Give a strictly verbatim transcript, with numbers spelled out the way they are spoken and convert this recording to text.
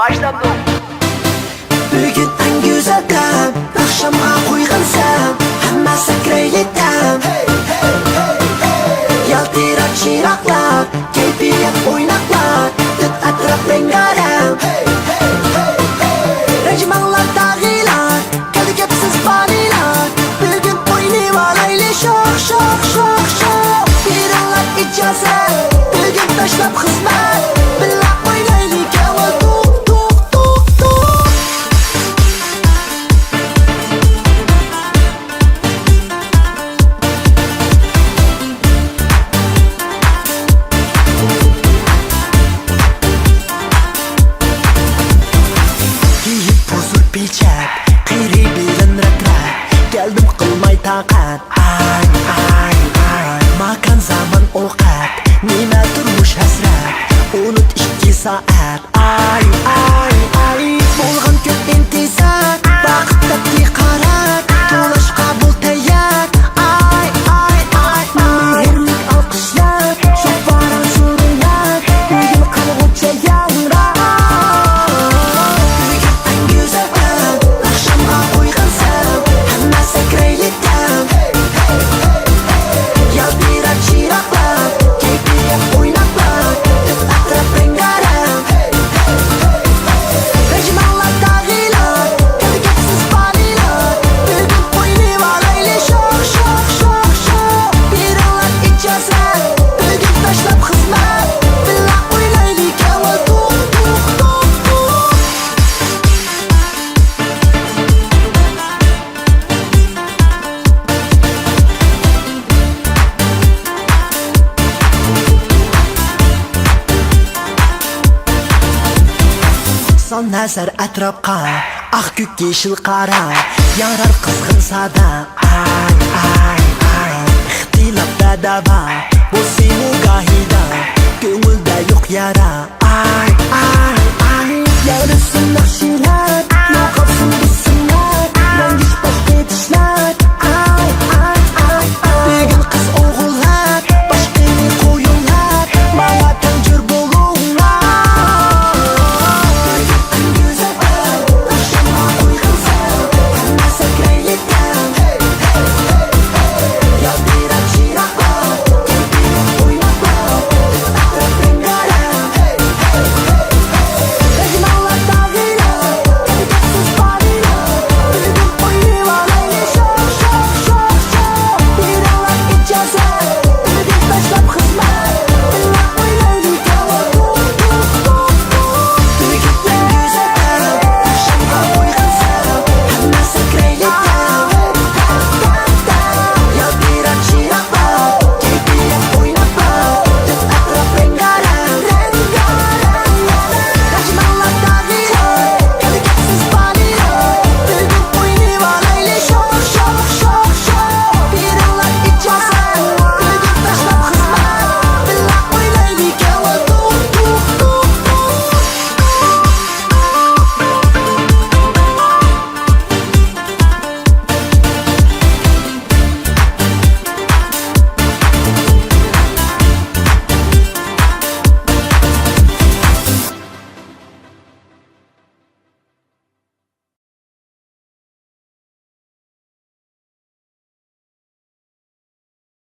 باشلاپتۇ. بۈگۈن ئەڭ گۈزەل دەم، ئاخشامغا قويغان سەن، ھەممە سەكرەيلى تەم. يالتىراپ چىراغلار، كەيپىيات ئويناقلار، پۈتۈن ئەتراپ رەڭگارەڭ. رەنجىمەڭلار تاغىلار، كەلدى گەپسىز بالىلار، بۈگۈن ئوينىۋالايلى شوخ، شوخ، شوخ، شوخ. بېرىڭلار ئىجازەت، بۈگۈن تاشلاپ خىزمەت، بىللە ئوينايلى كۆڭۈل توق، توق، توق، توق. كىيىپ ھۇزۇر پېچەت، قېرى بىلەن رەت-رەت، كەلدىم قىلماي تاقەت. ئاي، ئاي، ئاي، ماكان زامان ئوقەت، نېمە تۇرمۇش ھەسرەت، ئۇنۇت ئىككى سائەت. ئاي، ئاي، ئاي، بولغان كۆپ ئىنتىزار، ۋاقىت تەپتى قارا، تولۇشقا بول تەييار. ئاي، ئاي، ئاي، ئاي، مېھىرلىك ئالقىشلار، شوپۇرۇڭ شۇرۇڭلار، بۈگۈن قالغۇچە ياڭراپ. بۈگۈن ئەڭ گۈزەل تەم، ئاخشامغا قويغان سەن، ھەممە سەكرەيلى تەم. يالتىراپ چىراغلار، كەيپىيات ئويناقلار، پۈتۈن ئەتراپ رەڭگارەڭ. رەنجىمەڭلار تاغىلار، كەلدى گەپسىز بالىلار، بۈگۈن ئوينىۋالايلى شوخ، شوخ، شوخ، شوخ. بېرىڭلار ئىجازەت، بۈگۈن تاشلاپ خىزمەت، بىللە ئوينايلى كۆڭۈل توق، توق، توق، توق. سال نەزەر ئەتراپقا، ئاق، كۆك، يېشىل، قارا، ياڭرار قىزغىن سادا. ئاي، ئاي، ئاي، ئىختىلاپ ۋە دەۋا، بولسىمۇ گاھىدا، كۆڭۈلدە يوق يارا. ئاي، ئاي، ئاي، يارىسى ناخشا